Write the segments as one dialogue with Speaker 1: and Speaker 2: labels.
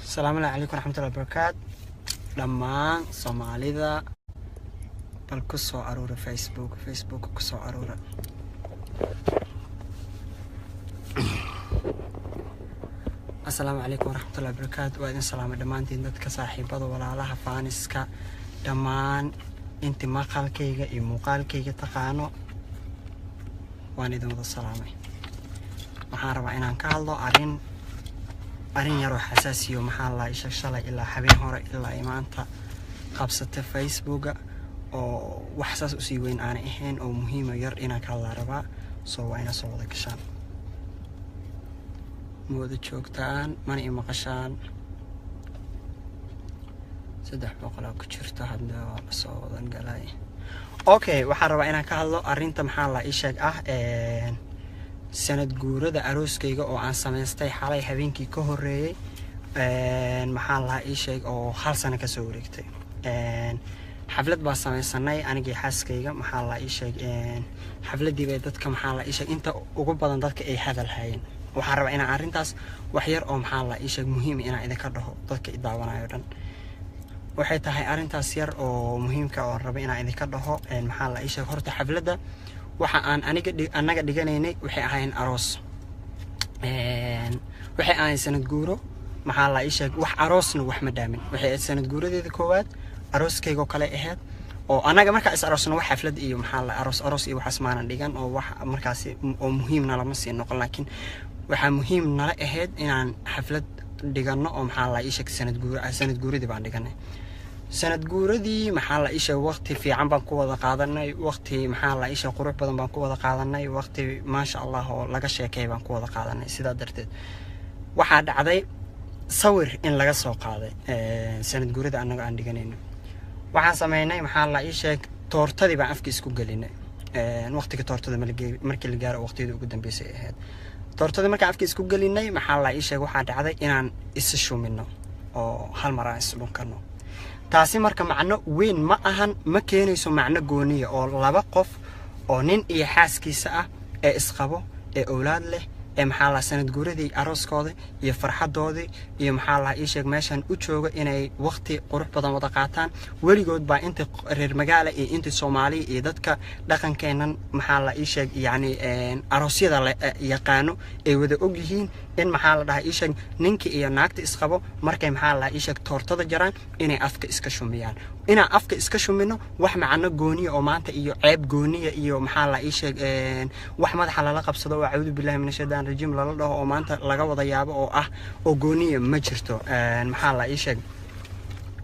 Speaker 1: Asalaamu calaykum waraxmatullahi wabarakaat. Dhammaan Soomaalida, bal ku soo aruura Facebook, Facebook ku soo aruura. Asalaamu calaykum waraxmatullahi wabarakaatu. Waa idin salaamay dhammaantiin, dadka saaxiibada, walaalaha, fans-ka, dhammaan inti maqalkayga iyo muuqaalkayga taqaano, waan idin wada salaamay. Waxaan rabaa inaan ka hadlo arrin yaroo xasaasiyo, maxaa la isha, shalay ilaa habeen hore ilaa ay maanta qabsatay Facebooka, oo wax saas usii weyn aanay ahayn oo muhiima yar inaan ka hadlaa rabaa. Soo waa inaad soo wada gashaan. Ma wada joogtaan? Mana i maqashaan? 300 aa ku jirto hadda, waa lasoo wadan galay. Okay, waxaan rabaa inaan ka hadlo arrinta, maxaa la ii sheeg, ah sanad guurada arooskayga oo aan samaystay xalay, habeenkii ka horreeyey, maxaa lahaa ii sheeg, oo hal sano kasoo wareegtay. Xaflad baa samaysanay anigii xaaskayga. Maxaa la ii sheeg, xafladdii bay dadka, maxaa la ii sheeg, inta ugu badan dadka ay hadal hayeen. Waxaan rabaa inaan arrintaas wax yar oo, maxaa la ii sheeg, muhiim inaan idinka dhaho. Dadka i daawanayo dhan, waxay tahay arrintaas yar oo muhiimka oo raba inaan idinka dhaho, maxaa la ii sheeg, horta xafladda waxa aan aniga annaga dhiganaynay waxay ahayn aroos, waxay ahayn sanad guuro. Maxaa la ii sheeg, wax aroosna wax ma dhaamin. Waxay ahayd sanad guuradeeda koowaad, arooskaygoo kale ahayd, oo annaga markaa is aroosna wax xaflad iyo, maxaa la, aroos aroos iyo waxaas maanan dhigan, oo wax markaasi oo muhiim nalama sii noqon. Laakiin waxaa muhiim nala ahayd inaan xaflad dhigano oo, maxaa la ii sheeg, sanad guur, sanad guuradii baan dhiganay. Sanad guuradii, maxaa la ii sheeg, waqti fiican baan ku wada qaadanay, waqti, maxaa la ii sheeg, qurux badan baan ku wada qaadanay, waqti maasha Allah oo laga sheekay baan ku wada qaadanay. Sidaa darteed waxaa dhacday sawir in laga soo qaaday sanad guurada annaga aan dhiganayno. Waxaan sameynay, maxaa la ii sheeg, toortadii baan afka isku gelinay. Waqtiga toortada markii la gaaro, waqtiyadii ugu dambeysay ay ahayd toortadii markaan afka isku gelinay, maxaa la ii sheeg, waxaa dhacday inaan isa shumino oo hal mar aan isdhunkano. Taasi marka macno weyn ma ahan, ma keenayso macno gooniya oo laba qof oo nin iyo xaaskiisa ah ee isqabo ee owlaad leh ee, maxaa la, sanad guuradii arooskooda iyo farxadoodii iyo, maxaa la ii sheeg, meeshan u jooga inay waqti qurux badan wada qaataan. Weligood baa inta reer magaala iyo inta Soomaaliya iyo dadka dhaqankeennan, maxaa la ii sheeg, yacni aroosyada la yaqaano ay wada og yihiin in, maxaa la dhahaa ii sheeg, ninka iyo naagta isqabo markay, maxaa la ii sheeg, toortada jaraan inay afka iska shumiyaan. Inaan afka iska shumino wax macno gooniya oo maanta iyo ceeb gooniya iyo, maxaa la ii sheeg, wax madaxa lala qabsado oo acuudu billahi min ashaytaan rajiim lala dhaho oo maanta laga wada yaabo oo ah oo gooniya ma jirto. Maxaa la ii sheeg,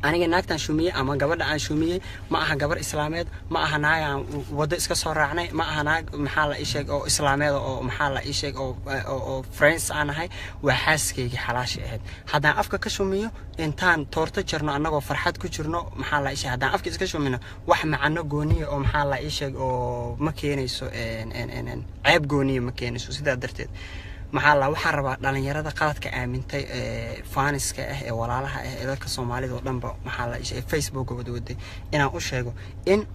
Speaker 1: aniga naagtaan shumiyey ama gabadha aan shumiyey ma aha gabar islaameed, ma aha naag aan waddo iska soo raacnay, ma aha naag, maxaa la ii sheeg, oo islaameed oo, maxaa la ii sheeg, oo friends aan ahay. Waa xaaskaygii xalaasha ahayd. Haddaan afka ka shumiyo intaan toorto jarno, annagoo farxad ku jirno, maxaa la ii sheeg, haddaan afka iska shumino, wax macano gooniya oo, maxaa la ii sheeg, oo ma keenayso, ceeb gooniya ma keenayso. Sidaa darteed, maxaa la, waxaan rabaa dhalinyarada qaladka aamintay ee fans-ka ah ee walaalaha ah ee dadka Soomaalida oo dhanba, maxaa la ishay, Facebook wada waday, inaan u sheego in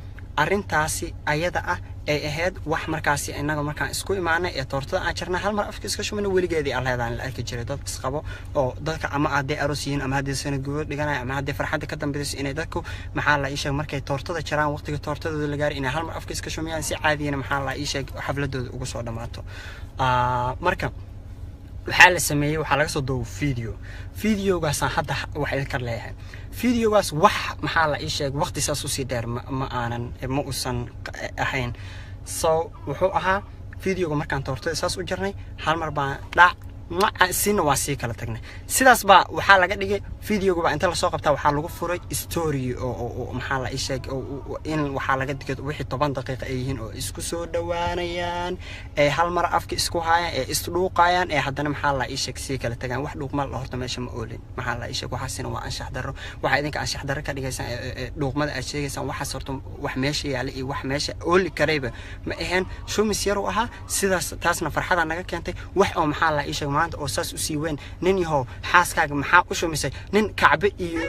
Speaker 1: arrintaasi ayada ah ay ahayd wax markaasi innaga markaan isku imaanay ee toortada aan jarnay, hal mar afka iska shumina. Weligeedii alleedaan la arki jiray dad isqabo oo dadka ama hadday aroos yihiin ama hadday sanad guuro dhiganaya ama hadday farxadda ka dambeyso inay dadku, maxaa la ii sheeg, markay toortada jaraan, waqtiga toortadooda la gaari, inay hal mar afka iska shumiyaan, si caadiyana, maxaa la ii sheeg, xafladooda ugu soo dhammaato. Marka waxaa la sameeyey, waxaa laga soo duubay video. Videogaasaan hadda wax idinka leeyahay. Videogaas wax, maxaa la ii sheeg, waqti saas usii dheer ma aanan ma uusan ahayn. So wuxuu ahaa videoga markaan toortada saas u jarnay, hal mar baan dhac Sina waa sii kala tagnay. Sidaas baa waxaa laga dhigay videoga baa inta lasoo qabtaa waxaa lagu furay story oo maxaa la ii sheeg in waxaa laga dhigay wixii 10 daqiiqa ay yihiin oo isku soo dhawaanayaan, ee hal mar afka isku haayaan, ee isdhuuqayaan, ee haddana maxaa la ii sheeg sii kala tagaan. Wax dhuuqma la horta meesha ma oolin. Maxaa la ii sheeg, waxaasina waa anshax darro. Waxaa idinka anshax darro ka dhigaysaan dhuuqmada aad sheegaysaan. Waxaas horta wax meesha yaala iyo wax meesha ooli karayba ma aheen. Shumis yar u ahaa sidaas, taasna farxadaa naga keentay. Wax oo maxaa la ii sheeg maanta oo saas usii weyn, nin yahow, xaaskaaga maxaa u shumisay? Nin Kacbe iyo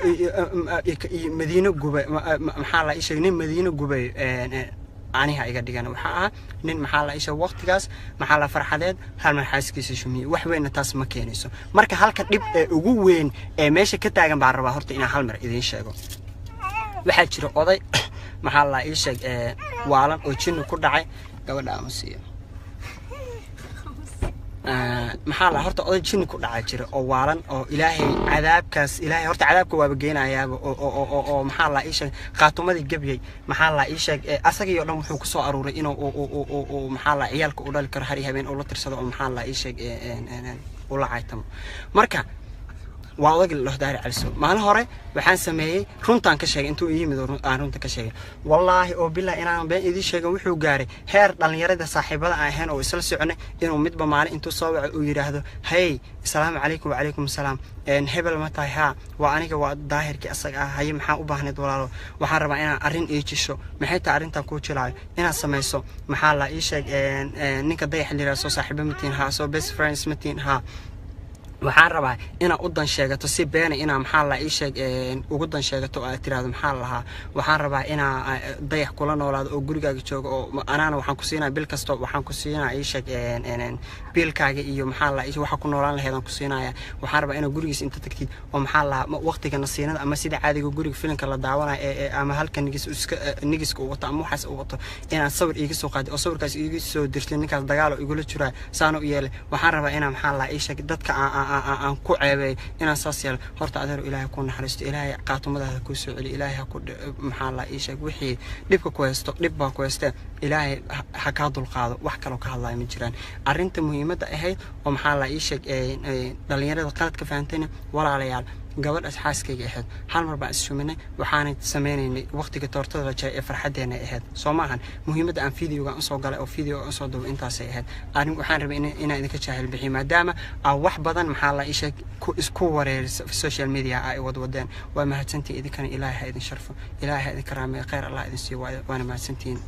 Speaker 1: Madiino gubay, maxaa la ii sheeg, nin Madiino gubay aniha iga dhigan. Waxaa ahaa nin maxaa la isha waqtigaas maxaa la farxadeed hal mar xaaskiisa shumiyey. Wax weynna taas ma keenayso. Marka halka dhib ee ugu weyn ee meesha ka taagan baan rabaa horta inaan hal mar idiin sheego. Waxaa jira oday maxaa la ii sheeg waalan oo jinni ku dhacay. Gabadha ama siiyo maxaa la horta oday jinni ku dhacay jira oo waalan oo Ilaahay cadaabkaas, Ilaahay horta cadaabka waaba geenayaaba oo maxaa la ii sheeg khaatumadii gabyay. Maxaa la ii sheeg, asagii oo dhan wuxuu ku soo aruuray inuu maxaa la ciyaalka u dhali karo har iyo habeen uu la tirsado oo maxaa la ii sheeg ula caytamo. Marka waa odagii la dhaho Daari Caliso. Maalin hore waxaan sameeyey runtaan ka sheegay intuu ii yimid oo aan runta ka sheegay. Wallaahi oo bilah inaan been idiin sheegin, wuxuu gaaray heer dhallinyarada saaxiibada aan ahayn oo isla soconay inuu midba maalin intuu soo waco uu yidhaahdo, "Hey, asalaamu calaykum." "Wacalaykum asalaam. Hebel ma tahay?" "Haa, waa aniga, waa Daahirkii asaga ah." "Haye, maxaa u baahneed walaalo?" "Waxaan rabaa inaan arrin ii jisho." "Maxay tahay arrintan kuu jilaayo?" "Inaad samayso maxaa la ii sheeg ninka Dayax la yidhaha. Soo saaxiibo ma tihin?" "Haa." "Soo best friends ma tihin?" "Haa." "Waxaan rabaa inaad u dan sheegato si beena, inaa maxaa la ii sheeg ugu dan sheegato oo aad tiraahdo maxaa la lahaa, waxaan rabaa inaa Dayax kula noolaado oo gurigaaga joogo, oo anaana waxaan ku siinaya bil kasto, waxaan ku siinaya ii sheeg biilkaaga iyo maxaa la ii waxa ku noolaan laheed aan ku siinaya. Waxaan rabaa inaad gurigiisa inta tagtid oo maxaa la waqtiga nasiinada ama sida caadiga guriga filimka la daawanayo ee ama halka nigis iska nigiska uu wato ama waxaas uu wato inaad sawir iiga soo qaadid oo sawirkaas iiga soo dirtid. Ninkaas dagaal oo igula jiraa saana u yeelay. Waxaan rabaa inaa maxaa la ii sheeg dadka aan ku ceebeeyo inaan saas yeelo. Horta adeer, Ilaahay ku naxariisto, Ilaahay qaatumadaada kuu soo celiyo, Ilaahay ha ku maxaa la ii sheeg wixii dhibka ku haysto, dhib baa ku haystee, Ilaahay ha kaa dulqaado." Wax kaloo ka hadlaya ma jiraan. Arrinta muhiimadda ahayd oo maxaa la ii sheeg dhalinyarada qaladka fahantayna, walaalayaal, gabadhaas xaaskayga ahayd. Hal mar baan isshuminay, waxaanay sameynaynay waqtiga toortada la jaray ee farxaddeena ahayd. Soo maahan muhiimadda aan videogan usoo galay oo videoga usoo duubay intaasay ahayd. Arrin waxaan rabay inaan idinka jaahil bixiyo maadaama aan wax badan maxaa la ii sheeg ku isku wareerisa social media ay wadwadeen. Waa mahadsantihiin idinkana. Ilaahay ha idin sharfo, Ilaahay ha idin karaameeyo, khayr Allah idin siiyo. Waana mahadsantihiin.